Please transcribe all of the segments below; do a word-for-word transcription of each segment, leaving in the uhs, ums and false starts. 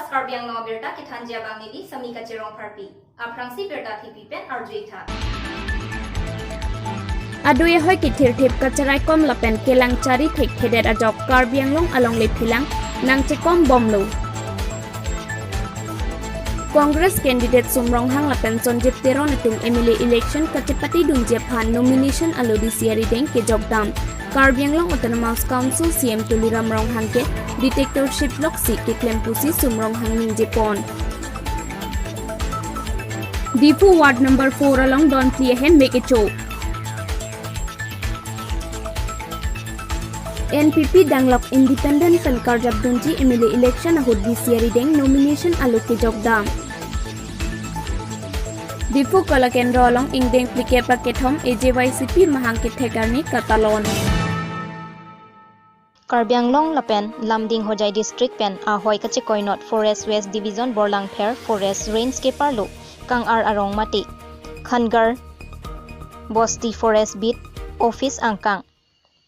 Karbi Anglong abirta kethanji abang neli Samika Cherong Pharpi. Aphrangsi birta thipi pen arju-ik tha. Adui ahoi kethirthip kacharaikom lapen kelang chari thekthedet ajok Karbi Anglong alongle phelang nangchekom bomlo. Congress candidate Sum Ronghang lapen Sonjib Teron atum M L A election kachepatedunji aphan nomination alo D C arideng kejokdam. Karbi Anglong Autonomous Council C E M Tuliram Ronghang ke dictatorship loksi keklem pusi Sum Ronghang ningjepon. Diphu Ward number four along don phli ahem mek echo. N P P danglok independent pen karjapdunji M L A election ahut D C arideng nomination alo kejokdam. Diphu Kala Kendro along ingdeng phlikep ra kethom A J Y C P mahang kethek arni katalon. Karbi Anglong lapen Lumding Hojai district pen ahoi kachekoinot Forest West Division Borlangpher Forest Range keparlo Kangar arong mate Khangar Bosti Forest Beat Office angkang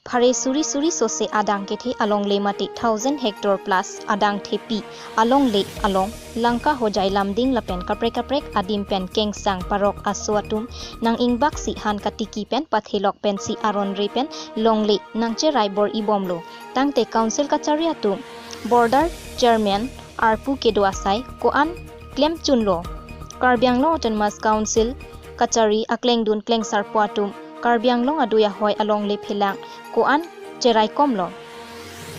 phare suri suri sose adang kethe alongle mate thousand hectare plus adang thepi alongle along Langka Hojai Lumding lapen kaprek kaprek adim pen kengsang parok aso atum nang ingbaksi han katiki pen pathelok pensi aron re pen longle nangcherai bor-ibomlo. Tangte council kachari atum border chairman arpu kedo asai ko-an klemchunlo. Karbi Anglong Autonomous Council kachari aklengdun klengsarpo atum Karbi Anglong adui ahoi alongle phelang ko-an cheraikomlo.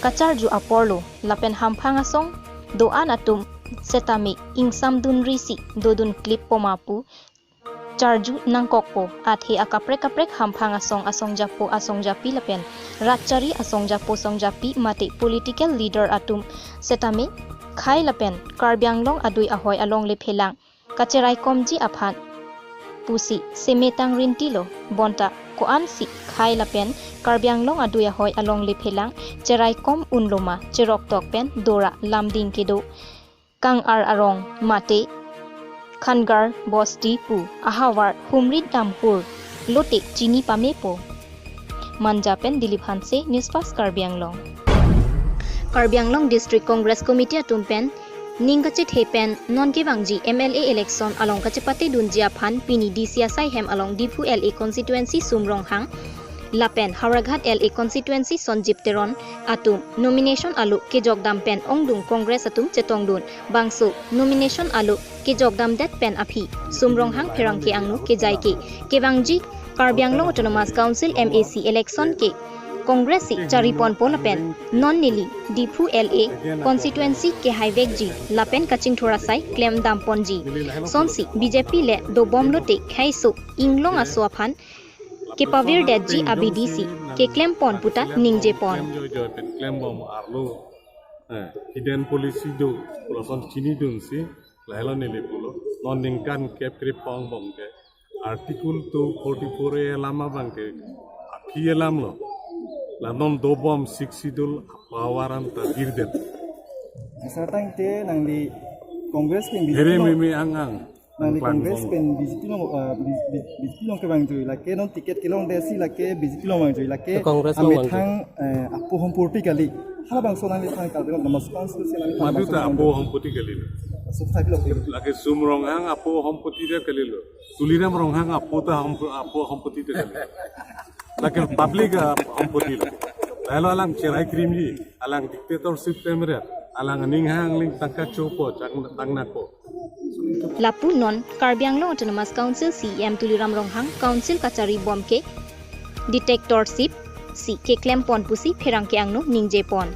Kacharju aporlo lapen hamphang asong do-an atum setame ingsamdun risi dodun klip poma pu charju nangkokpo. Athe akaprek kaprek hamphang asong asongjapo asongjapi lapen rat chari asongjapo songjapi mate political leader atum setame khei lapen Karbi Anglong adui ahoi alongle phelang kacheraikomji aphan pusi semetang rintilo. Bonta ko-ansi khei lapen Karbi Anglong adui ahoi alongle phelang cheraikom unloma cheroktok pen dora Lumding kedo Kangar arong mate Khangar Bosti pu ahavar humri damhur lote chini pamepo. Manja pen Dilip Hanse, News Fast Karbi Anglong. Karbi Anglong District Congress Committee atum pen ning kachethe pen non kevangji M L A election along kachepatedunji aphan pini D C asai hem along Diphu L A constituency Sum Ronghang lapen Howraghat L A constituency Sonjib Teron atum nomination alo kejokdam pen ongdung Congress atum chetongdun. Bangso nomination alo kejokdamdet pen aphi Sum Ronghang pherangke angno kejai ke kevangji Karbi Anglong Autonomous Council M A C election ke Congress si chariponpo lapen non neli Diphu L A constituency kehaivekji lapen kachingthur asai klemdamponji. Sonsi B J P le dobomlote kheiso inglong aso aphan kepavirdetji abidi si keklemponpu ta ningjepon. Klem joijoi pen klembom arlo. Eh, hidden policy do, lason chinidunsi, lahelo neli pulo. Non ningkan kep krip pongbom ke. Article two forty-four A alam abang ke aphi alamlo. La non dobom Sixth Schedule apower anta birdet. Asa tangte nangli Congress pen Here B J P along, meme ang ang. Nangli Plan Congress bom. Pen B J P along, ah, B-, B-, B J P along kevangjoi lake non ticket kelongdetsi lake B J P along vangjoi lake. Congress along vangjoi. Amethang, eh, apo hompoti kali. Halabangso nangli phan kal belong nama sponsor si nangli phan Madu bangso ta nangli apo hompoti kalilo. So, thapi lo. Lake Sum Ronghang apo hompoti de kalilo. Tuliram Ronghang apo ta hompo-, apo hompoti de kalilo. Lake public a hompoti lo. Lahelo alang cherai krimji, alang dictatorship temret, alang aning hang ling tangka chopo, chang-, tangnakpo. Lapu non Karbi Anglong Autonomous Council C E M Tuliram Ronghang Council kachari bom ke dictatorship si keklemponpusi pherangke angno ningjepon.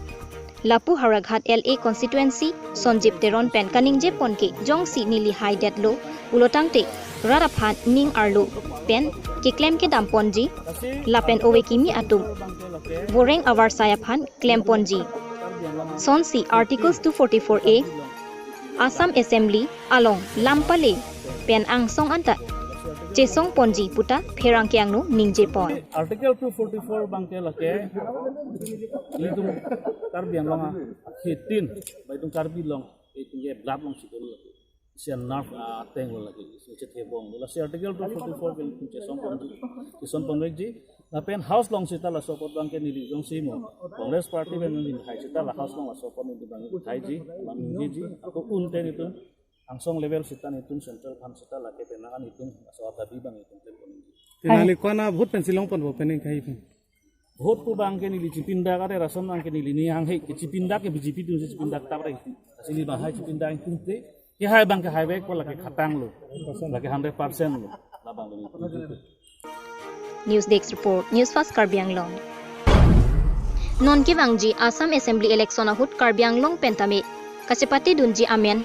Lapu Howraghat L A constituency Sonjib Teron pen kaningjepon ke jongsi neli haidetlo pulotangte rat aphan ning arlo pen keklem kedamponji lapen ove kimi atum voreng avarsai aphan klemponji. Sonsi Articles two forty-four A Assam Assembly along lampale pen angsong anta chesongponji puta pherangke angno ningjepon. Article two forty-four abang ke lake ilitum Karbi Anglong a hitin, ba itum Karbi Anglong, itum ke blood alongsi dolo lake. Sian nerve ateng lo lake. Isi chethe bom. Lasi Article two forty-four ke ilitum chesongponji, chesongponvekji. Lapen House along seta laso apot abangke neli jongsi mo Congress Party pen neli hai seta la House along laso apot neli abang haiji, abang ningjeji, ako un pen itum angsong level seta itum Central Fund seta lake pen an itum laso adabi abang itum pen ningje. Tinali kwana vote pensi longponpo pen ning kai pen. Vote pu abangke neli chipindak ade rason abangke neli ning hanghe ke chipindak ke B J P atumsi chipindak tap re. Lasi neli abang hai chipindak ingtung te. Ke hai abangke hai vek po lake khatanglo. Lake hundred percent lo. Labang lo. News Desk Report, News Fast Karbi Anglong. Non kevangji Assam Assembly Election ahut Karbi Anglong pen tame kachepatedunji amen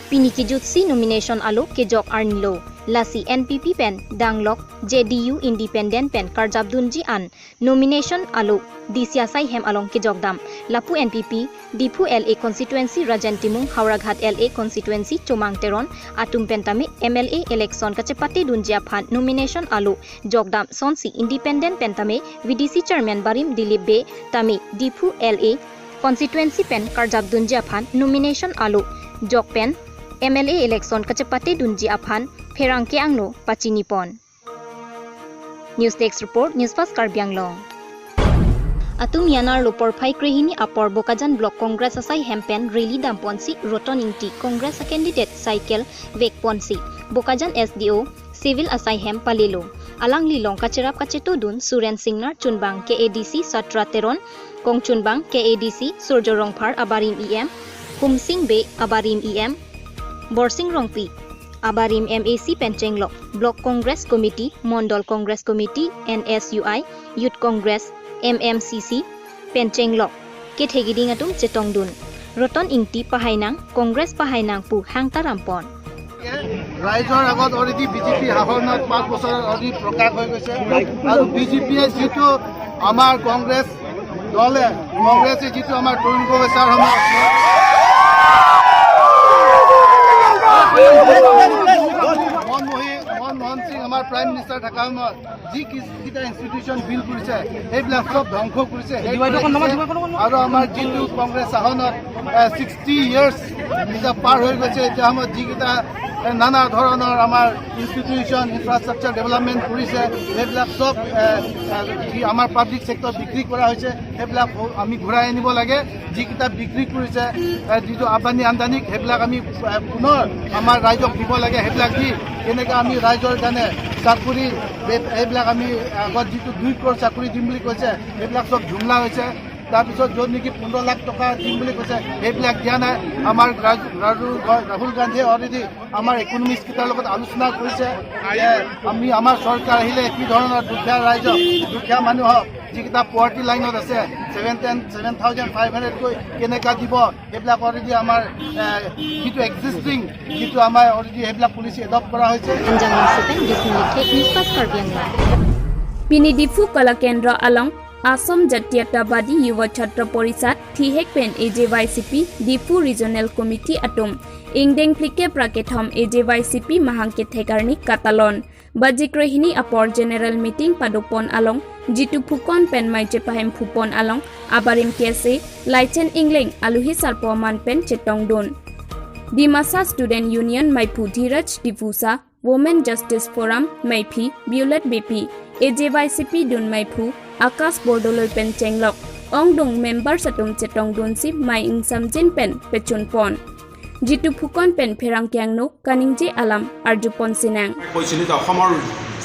pini kejutsi nomination alo kejok arnilo. Lasi N P P pen danglok J D U Independent pen karjapdunji an nomination alo D C asai hem along kejokdam. Lapu N P P Diphu L A constituency Rajen Timung, Howraghat L A constituency Chomang Teron atum pen tame M L A election kachepatedunji aphan nomination alo jokdam asonsi Independent pen tame V D C Chairman Barim Dilip Bey tame Diphu L A constituency pen karjapdunji aphan nomination alo jok pen M L A election kachepatedunji aphan pherangke angno pachinipon. News Desk Report, News Fast Karbi Anglong. Atum yanar lo porphai krehini apor Bokajan Block Congress asai hem pen rally damponsi Roton Ingti Congress a candidate cycle vekponsi Bokajan S D O Civil asai hem palelo. Alangli along kacherap kachetodun Suren Singnar, chunbang K A D C Satra Teron, kongchunbang K A D C Surjo Rongphar, abarim E M Humsing Bey, abarim E M Borsing Rongpi, abarim M A C pen chenglok, Block Congress Committee, Mondol Congress Committee, N S U I, Youth Congress, M M C C pen chenglok kethegiding atum chetongdun. Roton Ingti pahainang, Congress pahainang pu hangtarampon. ৰাইজৰ আগত already B J P শাসনত পাঁচ বছৰত already প্ৰকাশ হৈ গৈছে। আৰু B J P য়ে যিটো আমাৰ কংগ্ৰেছ দলে, কংগ্ৰেছে যিটো আমাৰ তৰুণ গগৈ ছাৰহঁতক মনমোহন, মনমোহন সিং আমাৰ প্ৰাইম মিনিষ্টাৰ থকা সময়ত যি কি-, কিটা ইনষ্টিটিউচন বিল কৰিছে, সেইবিলাক চব ধ্বংস কৰিছে, শেষ কৰি দিছে। আৰু আমাৰ যিটো কংগ্ৰেছ শাসনত, এ, ছিক্সটি ইয়াৰ্ছ এতিয়া পাৰ হৈ গৈছে, এতিয়া সময়ত যিকেইটা, এ, নানা ধৰণৰ আমাৰ ইনষ্টিটিউচন, ইনফ্ৰাষ্ট্ৰাকচাৰ ডেভেলপমেণ্ট কৰিছে, সেইবিলাক চব, এ, এ, কি আমাৰ পাব্লিক ছেক্টৰ বিক্ৰী কৰা হৈছে, সেইবিলাক আমি ঘূৰাই আনিব লাগে। যিকেইটা বিক্ৰী কৰিছে, এ, যিটো আম্বানী আদানীক, সেইবিলাক আমি, এ, পুনৰ আমাৰ ৰাইজক দিব লাগে। সেইবিলাক দি কেনেকে আমি ৰাইজৰ কাৰণে চাকৰি, বে-, এইবিলাক আমি আগত যিটো দুই ক্ৰ'ৰ চাকৰি দিম বুলি কৈছে, সেইবিলাক চব জুমলা হৈছে। তাৰপিছত য'ত নেকি পোন্ধৰ লাখ টকা দিম বুলি কৈছে, সেইবিলাক দিয়া নাই। আমাৰ ৰাজ-, ৰাহুল, ৰাহুল গান্ধীয়ে already আমাৰ ইকনমিষ্টকেইটাৰ লগত আলোচনা কৰিছে যে আমি, আমাৰ চৰকাৰ আহিলে কি ধৰণৰ দুখীয়া ৰাইজক, দুখীয়া মানুহক যিকেইটা পভাৰ্টি লাইনত আছে, seven ten, seven thousand five হাণ্ড্ৰেডকৈ কেনেকা দিব, সেইবিলাক already আমাৰ, এ, যিটো এক্সিষ্টিং, যিটো আমাৰ already সেইবিলাক পলিচি এডপ্ট কৰা হৈছে। Anjang Langso pen Diphu Newspaper Karbi Anglong. Pini Diphu Kalakendra along Assam Jatiyatabadi Yuva Chhatra Parishad, thihek pen A J Y C P, Diphu Regional Committee atum ingdeng phlikep ra kethom A J Y C P mahang kethek arni katalon. Baji krehini apor general meeting padopon along, Jitu Phukan pen mei chepahem phupon along, abarim K S A, Laichen Engleng, aluhi sarpo aman pen chetongdun. Dimasa Student Union meiphu Dhiraj Dipusa, Women Justice Forum meiphi Violet Beypi, A J Y C P dun meiphu Akash Bordoloi pen chenglok ongdung members atum chetongdunsi mei ingsamjin pen pechunpon. Jitu Phukan pen pherangke angno kaningje alam arjupon sinang. কৈছিলো যে অসমৰ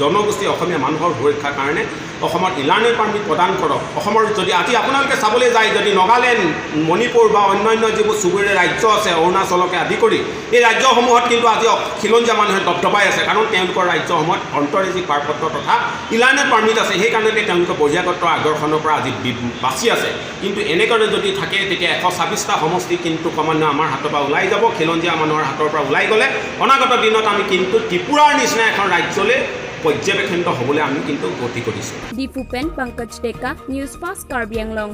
জনগোষ্ঠী অসমীয়া মানুহৰ সুৰক্ষাৰ কাৰণে অসমত ইলাৰ্ণৰ পাৰ্মিট প্ৰদান কৰক। অসমৰ যদি আজি আপোনালোকে চাবলৈ যায়, যদি নাগালেণ্ড, মণিপুৰ বা অন্যান্য যিবোৰ চুবুৰীয়া ৰাজ্য আছে, অৰুণাচলকে আদি কৰি, এই ৰাজ্যসমূহত কিন্তু আজি অ-, খিলঞ্জীয়া মানুহে দপদপাই আছে, কাৰণ তেওঁলোকৰ ৰাজ্যসমূহত অন্তঃৰাজ্যিক পাৰপত্ৰ তথা ইলাৰ্ণৰ পাৰ্মিট আছে। সেইকাৰণে তেওঁলোকে বহিৰাগত আকৰ্ষণৰ পৰা আজি বি-, বাচি আছে। কিন্তু এনেকৈ যদি থাকে, তেতিয়া এশ ছাব্বিশটা সমষ্টি কিন্তু ক্ৰমান্বয়ে আমাৰ হাতৰ পৰা ওলাই যাব। খিলঞ্জীয়া মানুহৰ হাতৰ পৰা ওলাই গ'লে অনাগত দিনত আমি কিন্তু ত্ৰিপুৰাৰ নিচিনা এখন ৰাজ্যলৈ পৰ্যবেক্ষিত হ'বলৈ আমি কিন্তু গতি কৰিছোঁ। Diphu pen Pankaj Deka, News Fast Karbi Anglong.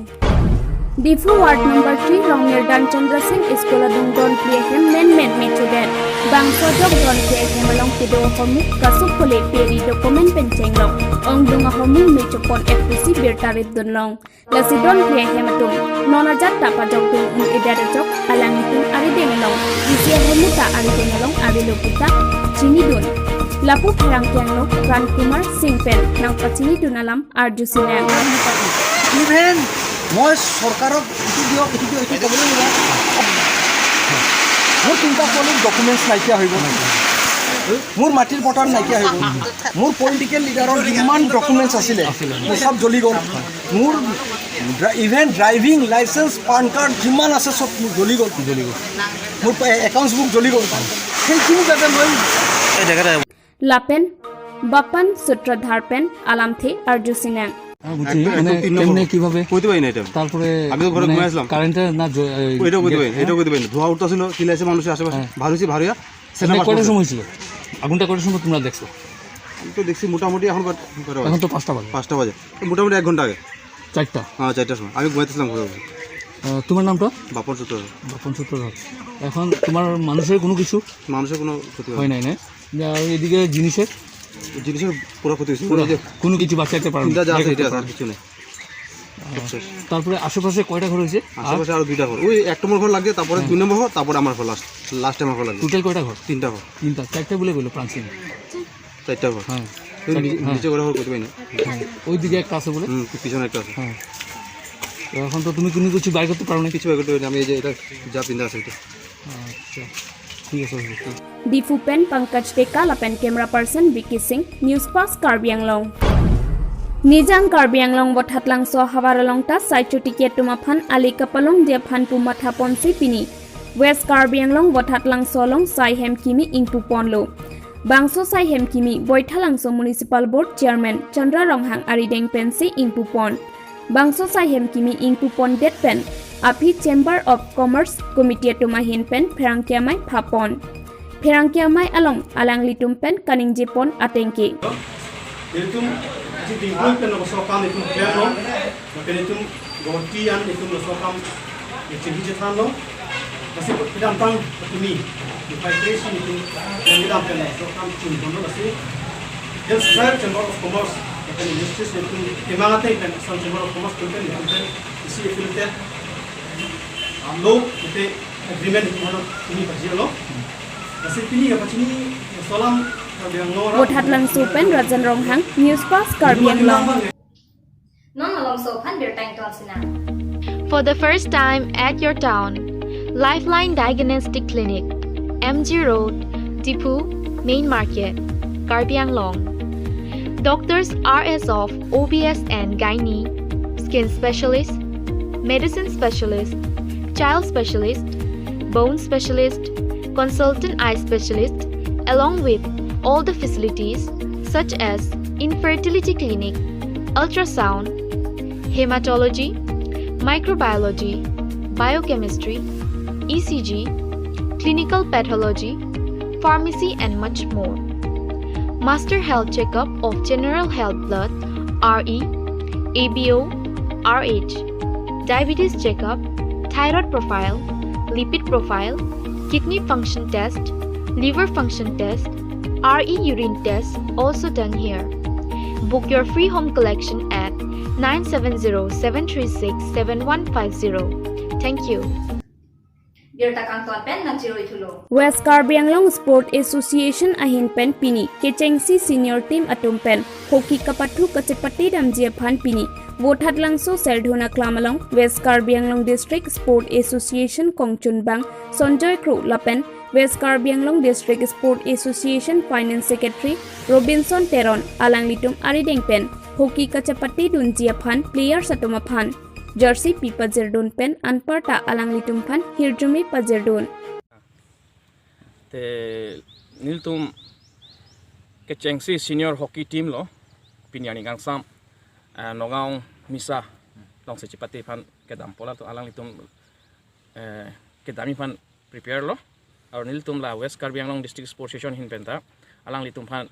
Diphu Ward Number Three along Nirdan Chandra Singh School adung don phli ahem menmen mechodet. Bangso ajok don phli ahem along kedo ahormu kasu phule peri document pen chenglok ongdung ahormu mechopon F T C birta ripdunlong. Lasi don phli ahem atum non ajat ta pajokdun un-edet ajok alanglitum arideng along, isi ahormu ta arideng along arilo puta chinidun. Lapu Pherangke Anglong Pran Kumar Singh pen nangpachinidun alam arjusinang. Even মই চৰকাৰক ইটো দিয়ক, ইটো দিয়ক, এইটো ক'বলৈ নাযাওঁ। মোৰ তিনিটা পোৱালিৰ ডকুমেণ্টছ নাইকিয়া হৈ গ'ল, মোৰ মাটিৰ পট্টা নাইকিয়া হৈ গ'ল, মোৰ পলিটিকেল লিডাৰৰ যিমান ডকুমেণ্টছ আছিলে, মোৰ চব জ্বলি গ'ল। মোৰ even driving licence, PAN card যিমান আছে, চব মোৰ জ্বলি গ'ল। জ্বলি গ'ল। মোৰ একাউণ্টছ বুক জ্বলি গ'ল। সেইখিনি যাতে মই Lapen Bapan Sutradhar pen alamthe arjusinang. হ্যাঁ, বুঝছি। একদম, মানে, একদম তিন নম্বর। কেমনে, কিভাবে? কইতে পারি না এটা। তারপরে আমি তো ঘরে মানে ঘুমাই আসলাম। কারেন্টে না জ-, এই, এটা কইতে পারি, হ্যাঁ? এটা কইতে পারি না। ধোঁয়া উঠতেছিল, চিল্লাইছে মানুষের আশেপাশে। হ্যাঁ। ভারুছি, ভারিয়া। সেটা মানে কয়টার সময় ছিল? আগুনটা কয়টার সময় তোমরা দেখছো? আমি তো দেখছি মোটামুটি এখন কত, কয়টা বাজে? এখন তো পাঁচটা বাজে। পাঁচটা বাজে। মোটামুটি এক ঘন্টা আগে। চারটা? হ্যাঁ, চারটার সময়। আমি ঘুমাইতেছিলাম ঘরে। আহ, তোমার নামটা? বাপন সূত্র। বাপন সূত্রধর। এখন তোমার মানুষের কোনো কিছু? মানুষের কোনো ক্ষতি হয় হয় নাই, না? আর এদিকে জিনিসের? জিনিসের পুরো ক্ষতি হয়েছে। পুরো? ওই যে কোনো কিছু বাঁচাতে পারেনি? তিনটা যা আছে, বাঁচাতে এটা আছে, আর পারেনি। কিছু নেই। আহ, তারপরে আশেপাশে কয়টা ঘর হয়েছে? আর? আশেপাশে আরো দুইটা ঘর। ওই এক নম্বর ঘর লাগে, তারপরে হ্যাঁ। দুই নম্বর ঘর, তারপরে আমার ঘর লাস্ট। লাস্টে আমার ঘর লাগে। টোটাল কয়টা ঘর? তিনটা ঘর। তিনটা, চারটা বলে গেলো প্রাণ সিং। চারটা ঘর। হ্যাঁ। ওই চার-, নিচে, হ্যাঁ। নিচে ঘর হইতে পারি না। হ্যাঁ, ওইদিকে একটা আছে বলে? হুম, পিছনে একটা আছে। হ্যাঁ। তো এখন তো তুমি কোনো কিছু বার করতে পারো না? কিছু বার করতে পারি না, আমি এই যে এটা যা পিন্ধা আছে এটা। আচ্ছা, ঠিক আছে, হুজুর। Diphu pen Pankaj Deka lapen camera person Vicky Singh, News Fast Karbi Anglong. Nijang Karbi Anglong Vothatlangso havar along ta saichotiki atum aphan ali kapalongji aphan pu mathaponsi pini West Karbi Anglong Vothatlangso along saihem kimi ingpuponlo. Bangso saihem kimi Baithalangso Municipal Board Chairman Chandra Ronghang arideng pensi ingpupon. Bangso saihem kimi ingpupondet pen aphi Chamber of Commerce Committee atum ahin pen pherangke amei phapon. Pherangke amei along alanglitum pen kaningjepon atengke. Nelitum aji dingpui pen laso akam nelitum klemlo, lapen nelitum Guwahati an nelitum laso akam nelitum chingki chethanlo. Lasi kedamtang patumi, niphai kre-isi nelitum kedam pen laso akam chingponlo, lasi Hills Tribe Chamber of Commerce lapen Industries nelitum kemang ateng pen Assam Chamber of Commerce pen nelitum pen isi affiliated, ah, lo, ite agreement nelitum hano pini pajirlo. Lasi pini kapachini laso alam Karbi Anglong arat. Vothatlangso pen Rajan Ronghang, News Fast Karbi Anglong. Non malomso aphan birta ingtonsinang. For the first time at your town, Lifeline Diagnostic Clinic, M G Road, Diphu, Main Market, Karbi Anglong. Doctors are as of O B S and Gynae, Skin Specialist, Medicine Specialist, Child Specialist, Bone Specialist, Consultant Eye Specialist, along with all the facilities such as infertility clinic, ultrasound, hematology, microbiology, biochemistry, E C G, clinical pathology, pharmacy and much more. Master health checkup of general health blood, R E, A B O, R H, diabetes checkup, thyroid profile, lipid profile, kidney function test, liver function test, R E urine test also done here. Book your free home collection at nine seven zero seven three six seven one five zero. Thank you. Birta kangton pen nangchiruithulo. West Karbi Anglong Sport Association ahin pen pini kechengsi senior team atum pen hockey kapathu kachepate damji aphan pini Vothatlangso Serdhona Klam along West Karbi Anglong District Sport Association kongchunbang Sanjoy Kro lapen West Karbi Anglong District Sport Association Finance Secretary Robinson Teron alanglitum arideng pen hockey kachepate dunji aphan players atum aphan jersey pi pajirdun pen anparta alanglitum aphan hirjume pajirdun. Te nelitum kechengsi senior hockey team lo pini arni kangsam, eh, Nagaon Misa alongsi chepate aphan kedampo, latum alanglitum, eh, kedamji aphan prepare lo. Aru nelitum la West Karbi Anglong District Sports Association ahin penta alanglitum aphan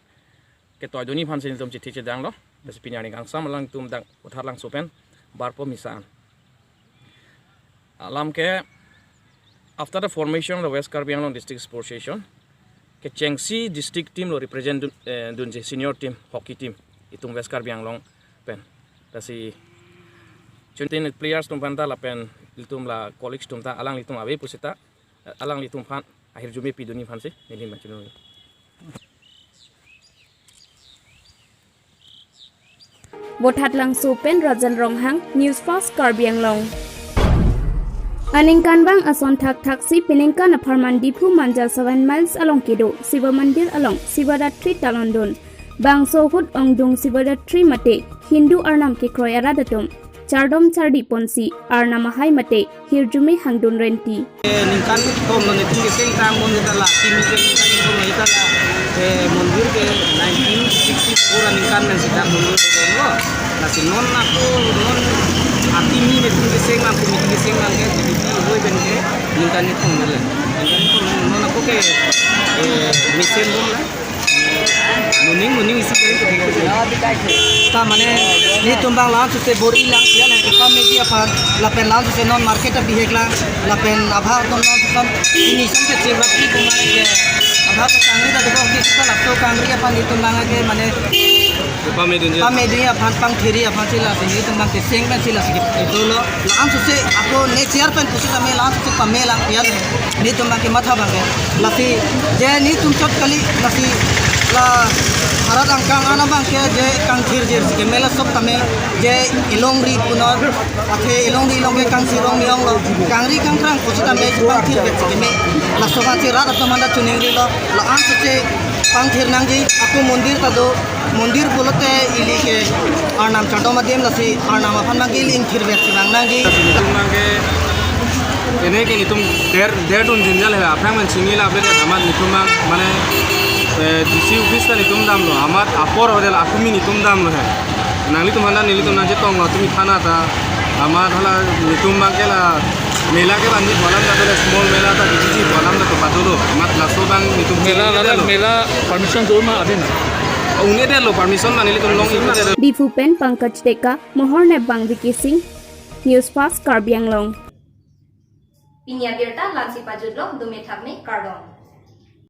ketoidunji aphansi nelitum chithi chedanglo. Lasi pini arni kangsam alanglitum dak Vothatlangso pen barpo Misa an. Alam ke, after the formation of the West Karbi Anglong District Sports Association, kechengsi district team lo represent dun, eh, dunji senior team, hockey team, itum West Karbi Anglong pen. Lasi chuntin players atum aphanta lapen ilitum la colleagues atumta alanglitum ave pusita, eh, alanglitum aphan ahirjume pidunji aphansi neli ma chunu. Vothatlangso pen Rajan Ronghang, News Fast Karbi Anglong. Aningkanvang ason thakthaksi peningkan apharman Diphu Manja seven miles along kedo Shiva Mandir along Shivratri talondun. Bangso ahut ongdung Shivratri mate Hindu arnam kekroi arat atum chardom chardi ponsi arnam ahai mate hirjume hangdun renti. Eh, ningkan kethom lo, netum keseng tang mondir ta la, timi ke ningkan kethom lo, ita la, eh, mondir ke nineteen sixty-four aningkan pen sita mondir kethom lo. Lasi non ako, non atimi netum keseng lang, komiti keseng lang ke, jadi di hoi pen ke ningkan kethom lo. Ningkan kethom lo, non ako ke, eh, mesen bom la. Moning, moning isi kain ko dikit. Ta mane, netum abang la-an sose bor-i lang, ya lang, kepameji aphan, lapen la-an sose non market abihek lang, lapen abhar atum non sose, ini sose Shivratri pu mane ke, abhar ta kangri ta dukok di sose laso kangri aphan netum abang ke mane, Pamedun je. Pamedun aphan pangthiri aphan si lasi netum abang keseng pen si lasi kedo lo. La-an sose ako next year pen pusitame la-an sose pame lang ya le. Netum abang kematha abang ke. Lasi je netum chot kali lasi la arat angkang an abang ke je kangthir je si keme la sok tame je ilongri punor athe ilongri ilong ke kangsi rong mi ong lo. Kangri kangkrang pusitame pangthir vet si keme. Laso abang si rat atum anta choningri lo. La-an sose pangthir nangji ako mondir ta do. Mondir pulote ili ke arnam chardom adim lasi arnam aphan abang ke ili ingthir vet si vang nangji. Netum abang ke, ene ke netum der, der dun jinjal he, aphrang pen chini la pen amat netum abang, mane, eh, D C office ta netum damlo, amat apor hotel akumi netum damlo he. Nanglitum aphan ta nelitum nangchetong lo, tumi thana ta, amat hala netum abang ke la, mela ke bandi bolam ta dole small mela ta biji bolam ta to patulo. Amat laso abang netum Mela chini lala delo. Mela permission do ma adin. Uni delo permission ma nelitum long ibu delo. Diphu pen Pankaj Deka, Mohor nepbang Vicky Singh, News Fast Karbi Anglong. Pini abirta la-ansi pajutlo, dome thakme, kardom.